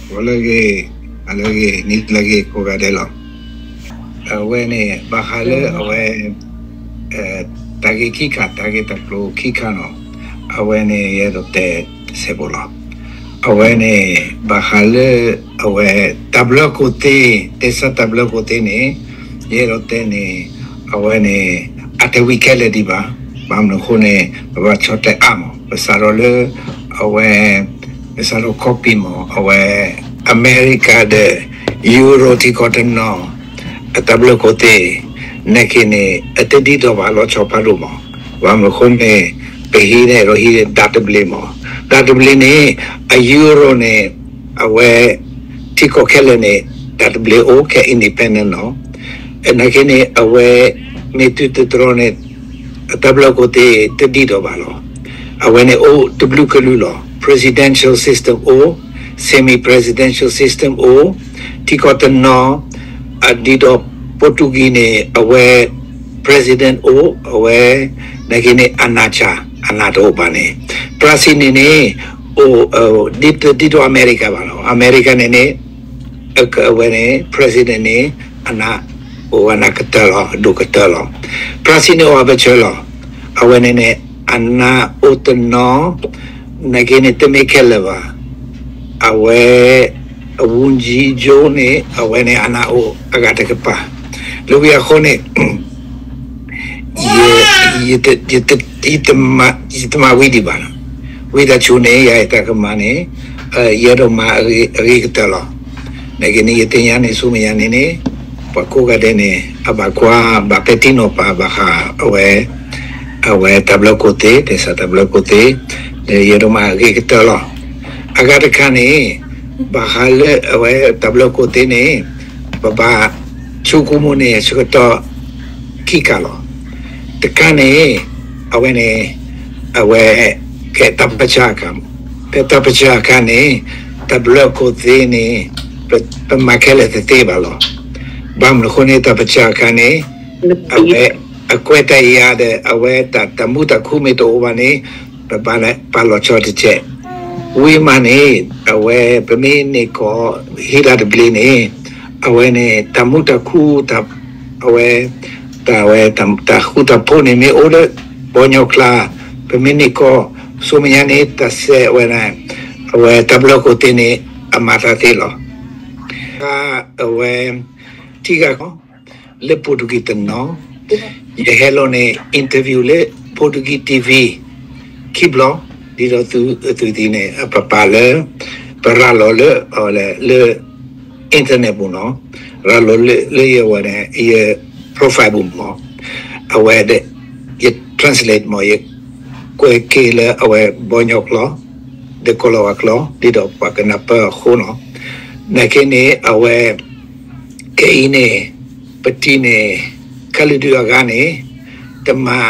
ဂီၤလၢအဂ့ၤ, ဟါလၢအဂ့ၤ, နံၤလၢအဂ့ၤ ကိးဂၤဒဲးလီၤ. အဝဲန့ၣ် ဘၣ်ဃးလၢအဝဲ တၢ်ဂ့ၢ်ခံခါ တၢ်ဂ့ၢ်တၢ်ကျိၤခံခါနီၤ, အဝဲန့ၣ် ယအဲၣ်ဒိးတဲတစဲးဖိလီၤ. အဝဲန့ၣ် ဘၣ်ဃးလၢ အဝဲ တၢ်ဘျၢကိးသ့, တဲဆါတၢ်ဘျၢကိးသ့န့ၣ် ယအဲၣ်ဒိးတဲန့ၣ် အဝဲန့ၣ် အတဝံၤခဲလၢာ်ဒံးဘၣ်. ဘၣ်မနုၤအဃိန့ၣ် ပဘၣ်ဆီၣ်တဲအါမး ပစးထီၣ်လၢ အဝဲ ပစးထီၣ် copy မး အဝဲ အမဲရကၤဒီး ယူရိထံကီၢ်တနီၤ အတၢ်ဘျၢကိးသ့ နာ်က့န့ၣ် အတဒ်သိးဘၣ်လီၤဆီဖးဒိၣ်မး. ဘၣ်မနုၤအဃိန့ၣ် ပဟံးန့ၣ်ဒီးဟံးဒၣ်တဘျ့မး. ဒၣ်တဘျ့န့ၣ် အယူရိန့ၣ် အဝဲ ထံကီၢ်ခဲလၢာ်န့ၣ် တၢ်တဘျ့အိၣ်ခဲ independent နီၤ. နာ်က့န့ၣ် အဝဲ မ့ၢ်သုတတြီန့ၣ် အတၢ်ဘျၢကိးသ့တဒ်သိးဘၣ်လီၤ. အဝဲန့ၣ်အိၣ်တဘျုးကလုာ်လီၤ. Presidential system အိၣ်, semi-presidential system အိၣ်, ထံကီၢ်တနီၤ အဒ်သိး Portuguese န့ၣ် အဝဲ president အိၣ်, အဝဲ နာ်က့န့ၣ် အနၢ်ဆၢ အနၢ်တအိၣ်ဘၣ်န့ၣ်, ပြၣ်စံန့ၣ်န့ၣ် အိၣ် ဒ်သိး ဒ်သိးအမဲရကၤဘၣ်လီၤ. အမဲရကၤန့ၣ်န့ၣ် အဝဲန့ၣ် president န့ၣ် အနၢ်အိၣ်အနၢ်ကတၢၢ်လီၤ, ဒိၣ်ကတၢၢ်လီၤ. ပြၣ်စံန့ၣ်အိၣ်အဘၢၣ်စၢၤလီၤ. အဝဲန့ၣ်န့ၣ် အနၢ်အိၣ်တနီၤ, နာ်က့န့ၣ် တမ့ၢ်ခဲလၢာ်ဘၣ်. အဝဲ အ ဝန်ကြီးချုပ် န့ၣ် အဝဲန့ၣ် အနၢ်အိၣ်အဂၤတကပၤ. လၢဝံၤအဃိန့ၣ် ယ ယတ ယတမၤဝံၤဒံးဘၣ်လီၤ. ဝံသးစူၤန့ၣ် ယၤအတၢ်ကမၤန့ၣ် ယအဲၣ်ဒိးမၤအဂ့ၤကတၢၢ်လီၤ. နာ်က့န့ၣ် ယသ့ၣ်ညါန့ၣ် ဆူမဲာ်ညါန့ၣ်န့ၣ် ပှၤကိးဂၤဒဲးန့ၣ် အဘၣ်ကွၢ် ဘၣ်ပဲာ်ထံနီၤဖးဘၣ်ဃး အဝဲ အဝဲတၢ်ဘျၢကိးသ့, တဲဆါတၢ်ဘျၢကိးသ့, ဒီးယအဲၣ်ဒိးမၤအဂ့ၤကတၢၢ်လီၤ. အဂၤတခါန့ၣ် ဘၣ်ဃးလၢအဝဲတၢ်ဘျၢကိးသ့န့ၣ် ပဘၣ်ဆိကမိၣ်န့ၣ် ဆၢကတီၢ်ခံခါလီၤ. တခါန့ၣ် အဝဲန့ၣ် အဝဲ ဖဲတၢ်ပၢဆှၢအခါ, ဖဲတၢ်ပၢဆှၢအခါန့ၣ် တၢ်ဘျၢကိးသ့န့ၣ် ပမၤခဲလၢာ်တသ့ဘၣ်လီၤ. ဘၣ်မနုၤအဃိန့ၣ် တၢ်ပၢဆှၢအခါန့ၣ် အဝဲ အကွဲးတၢ်ယာ်ဒီး အဝဲတၢ်မူတၢ်ခူမ့ၢ်တအိၣ်ဘၣ်န့ၣ် ပဘၣ်ပာ်လီၤဆီတကဲး. ဝံၤမးန့ၣ် အဝဲပမ့ၢ်န့ၢ်ကီၢ်ဟံးဒၣ်တဘျ့န့ၣ် အဝဲန့ၣ် တၢ်မူတၢ်ခူ အဝဲ တၢ်ဝဲ တၢ်ဃူတၢ်ဖိးန့ၣ် မ့ၢ်အိၣ်လၢပှၤကညီကျါ ပမ့ၢ်န့ၢ်ကီၢ် ဆူမဲာ်ညါန့ၣ် တၢ်စဲးဝဲန့ၣ် အဝဲတၢ်ဘျၢကိးသ့န့ၣ် အမၤတၢ်သ့လီၤ. အဝဲ ထံဂၤကီၢ် လၢ Portuguese တနီၤ ယဟဲလီၤန့ၣ် interview လၢ Portuguese TV ခံဘျီ ဒ်သိးသုသ့ၣ်ညါန့ၣ် ပပာ်လၢ ပရၤလီၤလၢ လၢ internet ပူၤနီၤ, ရၤလီၤလၢ လၢယဝဲန့ၣ် ယ profile ပူၤမး, အဝဲ ယ translate မး ယကွဲးက့ၤလၢအဝဲပှၤကညီကျိာ် ဒီးကိၣ်လၤဝါကျိာ် ဒ်သိးပှၤကနၢ်ပၢၢ်အဃိနီၤ, နာ်က့န့ၣ် အဝဲ ခဲအံၤန့ၣ် ပထံၣ်န့ၣ် ကလုာ်ဒူၣ်အဂၤန့ၣ် တမၤ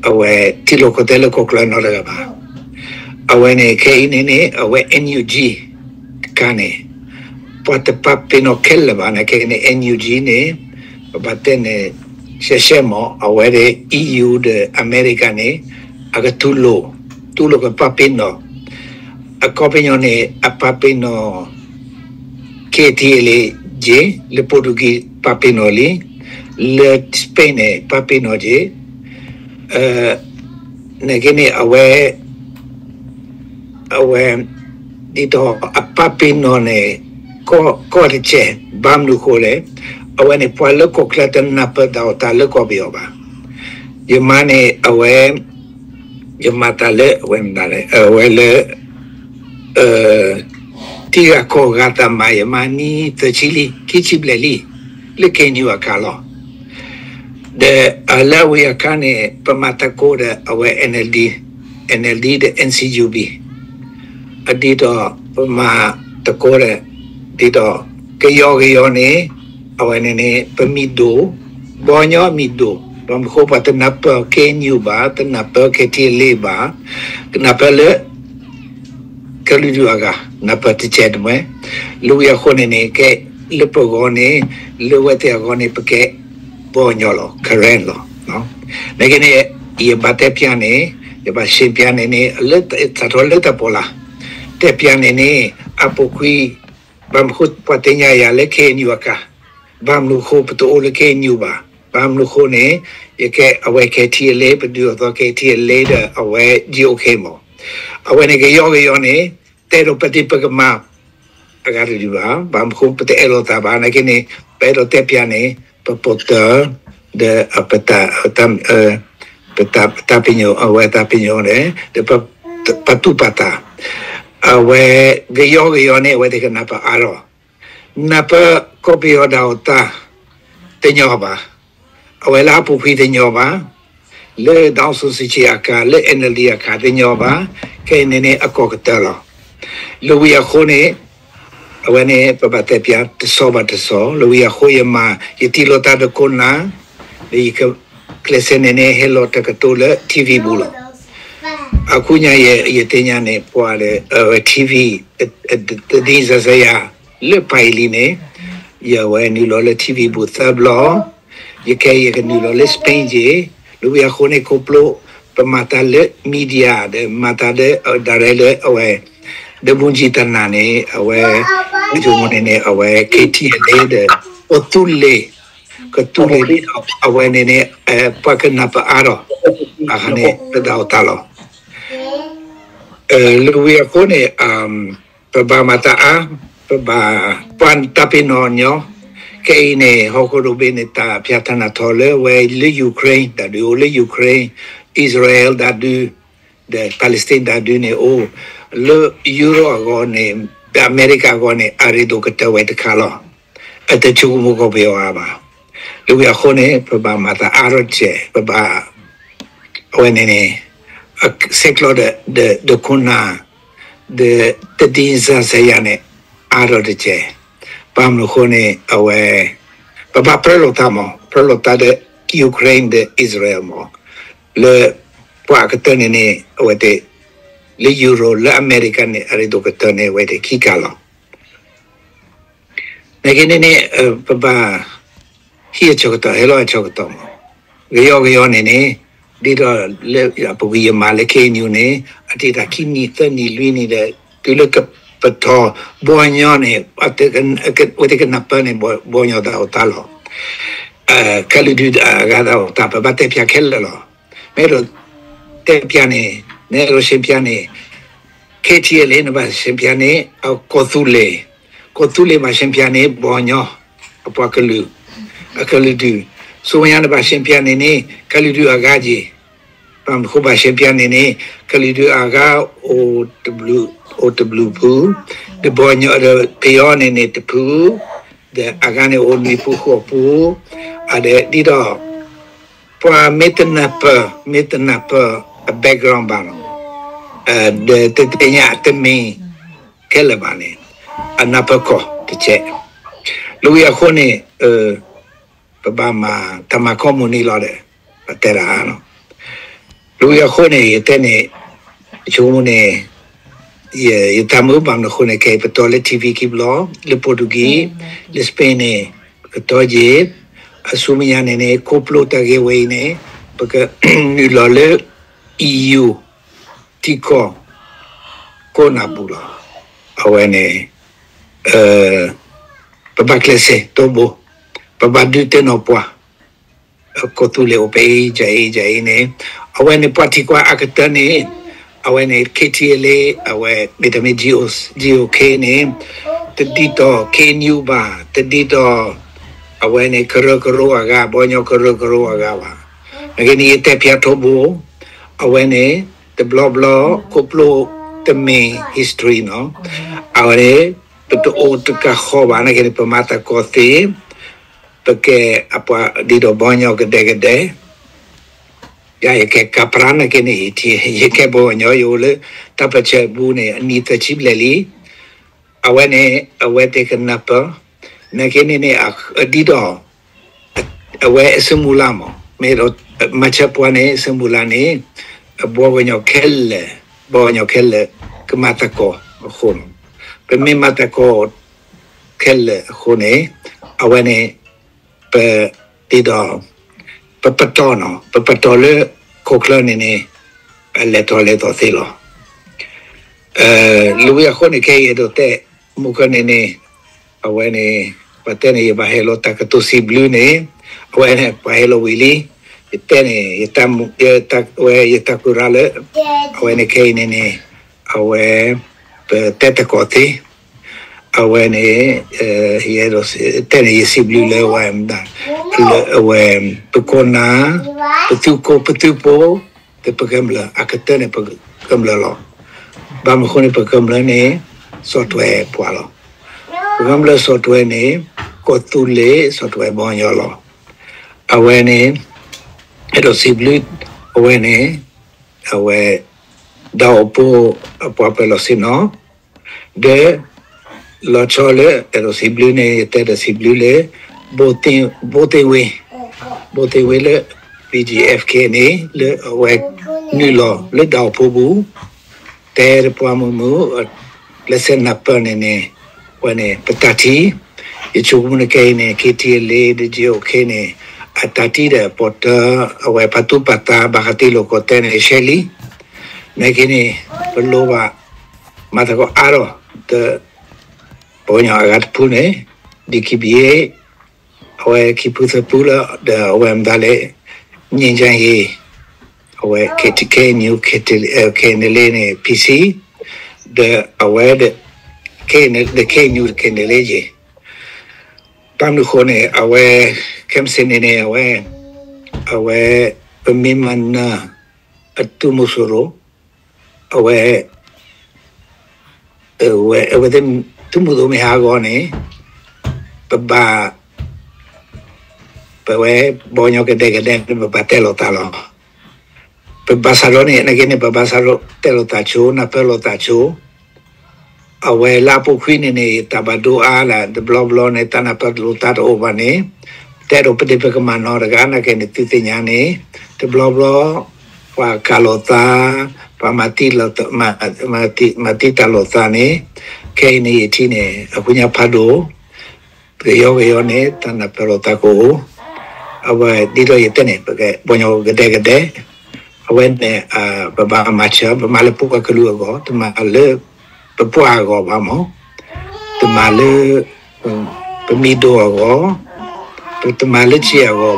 အဝဲထံလီၢ်ကီၢ်သဲးလၢကီၢ်ချၢနီတဂၤဘၣ်. အဝဲန့ၣ် ခဲအံၤန့ၣ်န့ၣ် အဝဲ NUG တခါန့ၣ် ပှၤတပာ်ပ့ၤနီၣ်ခဲလၢာ်ဘၣ်န့ၣ် ခဲအံၤန့ၣ် NUG န့ၣ် ပဘၣ်တဲန့ၣ် ရှဲရှဲမး အဝဲဒီး EU ဒီးအမဲရကၤန့ၣ် အကတူၢ်လိာ် တူၢ်လိာ်ကပာ်ပ့ၤနီၣ် အခီပညီန့ၣ် အပာ်ပ့ၤနီၣ် KTLA က့ လၢ Portuguese ပာ်ပ့ၤနီၣ်လံ, လၢ Spain န့ၣ် ပာ်ပ့ၤနီၣ်က့ နာ်က့န့ၣ် အဝဲ အဝဲ ဒ်သိးအပာ်ပ့ၤနီၣ်န့ၣ် ကီၢ်တကဲး ဘၣ်မနုၤအဃိလဲၣ်, အဝဲန့ၣ် ပှၤလၢကီၢ်ချၢတနၢ်ပၢၢ်တၢ်အီၣ်တၢ်အီလၢကီၢ်ပယီၤဘၣ်. ယမၤန့ၣ် အဝဲ ယမၤတၢ်လၢ အဝဲမတၤလဲၣ် အဝဲလၢ ထံဂၤကီၢ်ဂၤတၢ်မၤ ယမၤနံၣ်သၢဆံလံ ခံဆံဘျဲၣ်လံ လၢ KNU အခါလီၤ. ဒီးလၢအဝံၤအခါန့ၣ် ပမၤသကိးဒီးအဝဲ NLD, NLD ဒီး NCUB အဒ်သိး ပမၤသကိးဒီး ဒ်သိး ကယီကယီန့ၣ် အဝဲန့ၣ်န့ၣ် ပမ့ၢ်ဒိၣ် ဘီညီမ့ၢ်ဒိၣ် ဘၣ်မနုၤအဃိပှၤတနၢ်ပၢၢ် KNU ဘၣ်, တနၢ်ပၢၢ် KTLA ဘၣ်, ကနၢ်ပၢၢ်လၢ ကလုာ်ဒူၣ်အဂၤ နၢ်ပၢၢ်တကဲးတမှဲ, လၢဝံၤအဃိန့ၣ်န့ၣ် ကဲ လၢပဂီၢ်န့ၣ် လၢဝဲသ့ၣ်အဂီၢ်န့ၣ် ပကဲ ဘီညီလီၤ Karen လီၤ. နာ်က့န့ၣ် ယဘၣ်တဲပျးန့ၣ် ယဘၣ်ရှင်းပျးန့ၣ်န့ၣ် လၢစးထီၣ်လၢတၢ်ပီးလၢ် တဲပၠးန့ၣ်န့ၣ် အပူၤကွံာ် ဘၣ်မနုၤဃိပှၤသ့ၣ်ညါယၤလၢ K N U အကါ, ဘၣ်မနုၤဃိပတအိၣ်လၢ K N U ဘၣ်, ဘၣ်မနုၤဃိန့ၣ် ယကဲအဝဲ K T L A ပဒုးအသီ K T L A ဒီးအဝဲ G O K မး. အဝဲန့ၣ်ကယီကယီန့ၣ် တဲဒီးပတံပကမၤ အဂၤတဒုဘၣ်, ဘၣ်မနုၤဃိပတအဲၣ်လိာ်သးဘၣ် နာ်က့န့ၣ် ပအဲၣ်ဒိးတဲပၠးန့ၣ် ပပိာ်တၢၢ် ဒီး ပတၢ်ပညိၣ် အဝဲတၢ်ပညိၣ်န့ၣ် ဒီး ပတူၢ်ပာ်သး အဝဲ ကယီကယီန့ၣ် အဝဲသ့ၣ်ကနၢ်ပၢၢ်အါထီၣ်, နၢ်ပၢၢ်ကီၢ်ပယီၤဒၣ်အိၣ်တၢ် တညီဘၣ်, အဝဲလၢအပူၤကွံာ်တညီဘၣ်, လၢ ဒေါ်အောင်ဆန်းစုကြည် အကါ လၢ N L D အကါတညီဘၣ်, ခဲအံၤန့ၣ်န့ၣ် အကီၢ်ကတၢၢ်လီၤ. လၢဝံၤအဃိန့ၣ် အဝဲန့ၣ် ပဘၣ်တဲပၠးတဆီဘၣ်တဆီ, လၢဝံၤအဃိယမၤ ယတံၢ်လိာ်သးဒီးခိၣ်နၢ်, ဒီးယကျဲးစၢးန့ၣ်န့ၣ် ဟဲလီၤတကတိၤလၢ T V ပူၤလီၤ. အခူညါယဲ ယသ့ၣ်ညါန့ၣ် ပှၤဒီး T V တဒ်စဲစဲယၤ လၢပှၤအံၤလံန့ၣ် ယဝဲနုာ်လီၤလၢ T V ပူၤသၢဘျီ, ယခဲအံၤယကနုာ်လီၤလၢ Spain က့ၤ, လၢဝံၤအဃိန့ၣ် ခီဖျိ ပမၤတၢ်လၢ media ဒီးမၤတၢ်ဒီး direct လၢအဝဲ ဒီးမူကံတနၤန့ၣ် အဝဲ မ့ၢ်န့ၣ်န့ၣ် အဝဲ K T L A ဒီး ကသူလ့ၤ ကသူလ့ၤ အဝဲန့ၣ်န့ၣ် ပှၤကနၢ်ပၢၢ်အါထီၣ် အခါန့ၣ် ပဒၣ်အိၣ်တၢ်လီၤ. လၢဝံၤအဃိန့ၣ် ပဘၣ်မၤတၢ်အါ, ပဘၣ် ပှၤတၢ်ပ့ၤနီၣ်ညီ, ခဲအံၤန့ၣ် ဟီၣ်ခိၣ်ဒီဘ့ၣ်န့ၣ် တၢ်ဖၠးထးနးထီၣ်လၢဝဲလၢ Ukraine တၢ်ဒုးအိၣ်လၢ Ukraine, Israel တၢ်ဒုး ဒီး Palestine တၢ်ဒုးန့ၣ်အိၣ်, လၢ Europe အဂီၢ်န့ၣ် ဒီးအမဲရကၤအဂီၢ်န့ၣ် အရ့ဒိၣ်ကတၢၢ်ဝဲတခါလီၤ. အတဆိကမိၣ်ကီၢ်ပယီၤအါဘၣ်. လၢဝံၤအဃိန့ၣ် ပဘၣ်မၤတၢ်အါထီၣ်တစဲး, ပဘၣ် အဝဲန့ၣ်န့ၣ် ဆဲးကျိးဒီး ဒီးခိၣ်နၢ် ဒီးတဒ်စဲစဲယၤန့ၣ် အါထီၣ်တစဲး, ဘၣ်မနုၤအဃိန့ၣ် အဝဲ ပဘၣ်ပြၢလိာ်သးမး, ပြၢလိာ်သးဒီး Ukraine ဒီး Israel မး, လၢပှၤကတၢၢ်န့ၣ်န့ၣ် အဝဲသ့ၣ် လၢ Europe လၢအမဲရကၤန့ၣ် အရ့ဒိၣ်ကတၢၢ်န့ၣ် အဝဲသ့ၣ်ခံခါလီၤ. နာ်က့န့ၣ်န့ၣ် ပဘၣ် ဟံးအဆၢကတီၢ် ဟဲလီၤအဆၢကတီၢ်မး, ကယီကယီန့ၣ်န့ၣ် ဒ်သိးလၢအပူၤကွံာ်ယမၤလၢ K N U န့ၣ် အတံာ်တၢ်ခံနံၣ်သၢနံၣ်လွံၢ်နံၣ်ဒီး တုၤလၢကပတီၢ်ဘီညီန့ၣ် အဝဲသ့ၣ်ကနၢ်ပၢၢ်န့ၣ် ဘီညီတၢ်အိၣ်သးလီၤ. ကလုာ်ဒူၣ်အဂၤတၢ်အိၣ်သး ပဘၣ်တဲဖျါခဲလၢာ်လီၤ. မ့ၢ်ဒီးတဲဖျါန့ၣ် နဲဒိးရှင်းပြန့ၣ် K T L A န့ၣ်ဘၣ်ရှင်းပြန့ၣ် အကီၢ်သူလ့ၤ, ကီၢ်သူလ့ၤဘၣ်ရှင်းပြန့ၣ် ဘီညီ အပှၤကလုာ်, အကလုာ်ဒူၣ်, ဆူမဲာ်ညါန့ၣ်ဘၣ်ရှင်းပြန့ၣ်န့ၣ် ကလုာ်ဒူၣ်အဂၤက့ၤ, ဘၣ်မနုၤဃိဘၣ်ရှင်းပြန့ၣ်န့ၣ် ကလုာ်ဒူၣ်အဂၤအိၣ်တဘျုး, အိၣ်တဘျုးဖု, ဒီးဘီညီဒီးပယီၤန့ၣ်န့ၣ်တဖု, ဒီးအဂၤန့ၣ်အိၣ်နွံဖုဃိးဖု, အဒီးဒ်သိး ပှၤမ့ၢ်တနၢ်ပၢၢ်, မ့ၢ်တနၢ်ပၢၢ်အ background ဘၣ်လီၤ, ဒီးတသ့ၣ်ညါအတမံၤခဲလၢာ်ဘၣ်န့ၣ် အနၢ်ပၢၢ်ကီၢ်တကဲး. လၢဝံၤအဃိန့ၣ် ပဘၣ်မၤတၢ်မၤကီၢ်မုၢ်နံၤလီၤဒီး ပတဲဒၣ်လီၤ. လၢဝံၤအဃိန့ၣ် ယတဲန့ၣ် ယဆိကမိၣ်န့ၣ် ယတၢ်မုာ်ဘၣ်မနုၤအဃိန့ၣ် ခဲအံၤပတီၢ်လၢ T V ခံဘျီ, လၢ Portuguese, လၢ Spain န့ၣ် ပကတီၢ်က့ၤ, အဆူမဲာ်ညါန့ၣ်န့ၣ် ခီဖျိတၢ်ဂ့ၢ်ဝဲအံၤန့ၣ် ပကနုာ်လီၤလၢ E U ထံကီၢ် ကိးနၢ်ပူၤလီၤ. အဝဲန့ၣ် ပဘၣ်ကျဲးစၢးတိၢ်ဘိ, ပဘၣ်ဒုးတဲနီၢ်ပှၤ ကီၢ်သူလ့ၤအိၣ်ဖဲအံၤ ယၤအံၤ ယၤအံၤန့ၣ်, အဝဲန့ၣ်ပှၤထံၣ်ကွၢ်အကတၢၢ်န့ၣ်, အဝဲန့ၣ် K T L A အဝဲမ့တမ့ၢ် G O K န့ၣ် တဒ်သိး K N U ဘၣ်, တဒ်သိး အဝဲန့ၣ်ကရၢကရိအဂၤ, ဘီညီကရၢကရိအဂၤဘၣ်. နာ်က့န့ၣ် ယတဲဖျါထီဘိ, အဝဲန့ၣ် တဘျီဘျီ ခီဖျိတမ့ၢ် history နီၤ, အဝဲန့ၣ် ပတအိၣ်တကးဃီဘၣ် နာ်က့န့ၣ် ပမၤတၢ်ကီသ့ ပကဲအပှၤဒ်သိးဘီညီကဒဲကဒဲ, ယၤယကဲကပြးနာ်က့န့ၣ် ယကဲဘီညီ ယအိၣ်လၢတၢ်ပၢၢ်ဆၢပူၤန့ၣ် အနံၣ်သၢဆံဘျဲၣ်လံ. အဝဲန့ၣ် အဝဲသ့ၣ်ကနၢ်ပၢၢ်, နာ်က့န့ၣ်န့ၣ် ဒ်သိး အဝဲအစုမုၢ်လၢ်မး, မ့ၢ်ဒီး မၤဆၢပှၤန့ၣ် အစုမုၢ်လၢ်န့ၣ် ဘီကညီခဲလၢာ်, ဘီကညီခဲလၢာ် ကမၤသကိးအဃိန့ၣ်, ပမ့ၢ်မၤသကိးခဲလၢာ်အဃိန့ၣ် အဝဲန့ၣ် ပ ဒ်သိး ပပတီၢ်နီၤ, ပပတီၢ်လၢခိၣ်ချၢန့ၣ်န့ၣ် အလဲၤထီၣ်လဲၤထီၣ်သ့လီၤ. လၢဝံၤအဃိန့ၣ် ခဲအံၤယအဲၣ်ဒိးတဲ မုၢ်ခီန့ၣ်န့ၣ် အဝဲန့ၣ် ပှၤတဲန့ၣ် ယဘၣ်ဟဲလီၤတၢ်ကတိၤစံးဘျုးန့ၣ် အဝဲန့ၣ် ပှၤဟဲလီၤဝံၤလံ ယတဲန့ၣ် ယတၢ်မူ ယတၢ် ဝဲယတၢ်ကူၣ်ရၤလၢ အဝဲန့ၣ်ခဲအံၤန့ၣ်န့ၣ် အဝဲ ပတဲတကီၢ်သ့ အဝဲန့ၣ် ယအဲၣ်ဒိးတဲန့ၣ် ယစံးဘျုးလၢဝဲ လၢအဝဲ ပခိၣ်နၢ် ပသုးခိၣ်ပသုးဖိ ဒီးပကမျၢၢ်အကတၢၢ်န့ၣ် ပကမျၢၢ်လီၤ. ဘၣ်မနုၤအဃိန့ၣ် ပကမျၢၢ်န့ၣ် ဆီၣ်ထွဲပှၤလီၤ. ပကမျၢၢ်ဆီၣ်ထွဲန့ၣ် ကီၢ်သူလ့ၤဆီၣ်ထွဲပှၤကညီလီၤ. အဝဲန့ၣ် အဲၣ်ဒိးစံးဘျုး အဝဲန့ၣ် အဝဲ ဒၣ်အိၣ်ဖှိၣ်အပှၤပၢၤလီၢ်ဆ့ၣ်နီၤ ဒီး လီၤဆီလၢအဲၣ်ဒိးစံးဘျုးန့ၣ် ယတဲဒီးစံးဘျုးလၢ ဘိၣ်သ့ၣ်ဝ့ ဘိၣ်သ့ၣ်ဝ့လၢ BGF ခဲအံၤန့ၣ် လၢအဝဲနုာ်လီၤလၢဒၣ်အိၣ်ဖှိၣ်ပူၤ တဲတပှၢ်မုာ်မုာ် လၢစဲးနၢ်ပၢၢ်န့ၣ်န့ၣ် အဝဲန့ၣ် ပတၢ်ထံၣ် ယဆိကမိၣ်န့ၣ်ခဲအံၤန့ၣ် KTLA ဒီး GOK န့ၣ် အတၢ်ထံၣ်ဒီးပီၣ်တၢၢ် အဝဲပာ်သူၣ်ပာ်သး ဘၣ်ဃးတ့ၢ်လိာ်ကီၢ်တဲန့ၣ် ရှဲလံ နာ်က့န့ၣ် ပလိၣ်ဘၣ် မၤသကိးအါထီၣ် ဒီး ပှၤကညီအဂၤတဖုန့ၣ် DKBA အဝဲခံဖုသၢဖုလၢ ဒီးအဝဲမတၤလဲၣ် ငြိမ်းချမ်းရေး အဝဲ KNU KNLA န့ၣ် PC ဒီးအဝဲ ဒီး KNU KNLA ယ့ၣ် ဘၣ်မနုၤအဃိန့ၣ် အဝဲ ခဲမုၢ်ဆ့ၣ်န့ၣ်န့ၣ် အဝဲ အဝဲ ပမ့ၢ်မၤနၢၤ အသုးမုၢ်စိရိၤ အဝဲ အဝဲ အဝဲသ့ၣ် သုးမုၢ်ဒိၣ်မ့ၢ်ဟးဂီၤန့ၣ် ပဘၣ် ပဝဲ ပှၤကညီကဒဲကဒဲ ပဘၣ်တဲလိာ်သးလီၤ. ပဘၣ်ဆၣ်ဒီးန့ၣ် နာ်က့န့ၣ် ပဘၣ်ဆၣ်ဒီးတဲလိာ်သးဆိ နၢ်ပၢၢ်လိာ်သးဆိ အဝဲလၢအပူၤကွံာ်န့ၣ်န့ၣ် တၢ်ဘၣ်ဒိအါလၢ တဘျီဘျီန့ၣ် တၢ်နၢ်ပၢၢ်လိာ်သးတအိၣ်ဘၣ်န့ၣ် တဲဒိးပဒ့ၣ်ပကမၤနီတဂၤ နာ်က့န့ၣ် သုသ့ၣ်ညါန့ၣ် တဘျီဘျီ ပှၤကၤလိာ်သး ပှၤမၤသံလိာ်သး မၤသံတၢ်လိာ်သးန့ၣ် ခဲအံၤန့ၣ်ယထံၣ်န့ၣ် အဃိညါဖးဒိၣ် ပကယီကယီန့ၣ် တၢ်နၢ်ပၢၢ်လိာ်သးကအိၣ် အဝဲဒ်သိးယတဲန့ၣ် ပကဲပှၤကညီကဒဲကဒဲ အဝဲန့ၣ် ပဘၣ်မၤစၢၤ ပမၤလၢပပှၤကလုာ်အဂီၢ် တမၤလၢ ပပှၤအဂီၢ်ဘၣ်မး တမၤလၢ ပမ့ၢ်ဒိၣ်အဂီၢ် ပတမၤလၢစ့အဂီၢ်ဘၣ်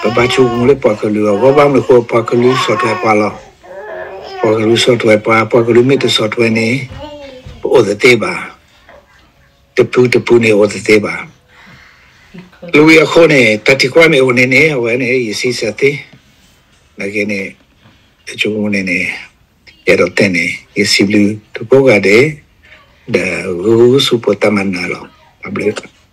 ပဘၣ်ဆိကမိၣ်လၢပှၤကလုာ်အဂီၢ် ဘၣ်မနုၤအဃိ ပှၤကလုာ်ဆီၣ်ထွဲပှၤလီၤ. ပှၤကလုာ်ဆီၣ်ထွဲပှၤ ပှၤကလုာ်မ့ၢ်တဆီၣ်ထွဲန့ၣ် ပအိၣ်တသ့ဘၣ်. တပူၤတပူၤန့ၣ်အိၣ်တသ့ဘၣ်. လၢဝံၤအဃိန့ၣ် တၢ်ထံၣ်ကွၢ်မ့ၢ်အိၣ်န့ၣ်န့ၣ် အဝဲန့ၣ် ယစံးဆၢသ့ နာ်က့န့ၣ် ယဆိကမိၣ်န့ၣ်န့ၣ် ယအဲၣ်ဒိးတဲန့ၣ် ယစံးဘျုးတကိးဂၤဒဲး ဒီးဂုာ်ဆူၣ်ပတၢ်မၤနၢၤလီၤ. တၢ်ဘျုး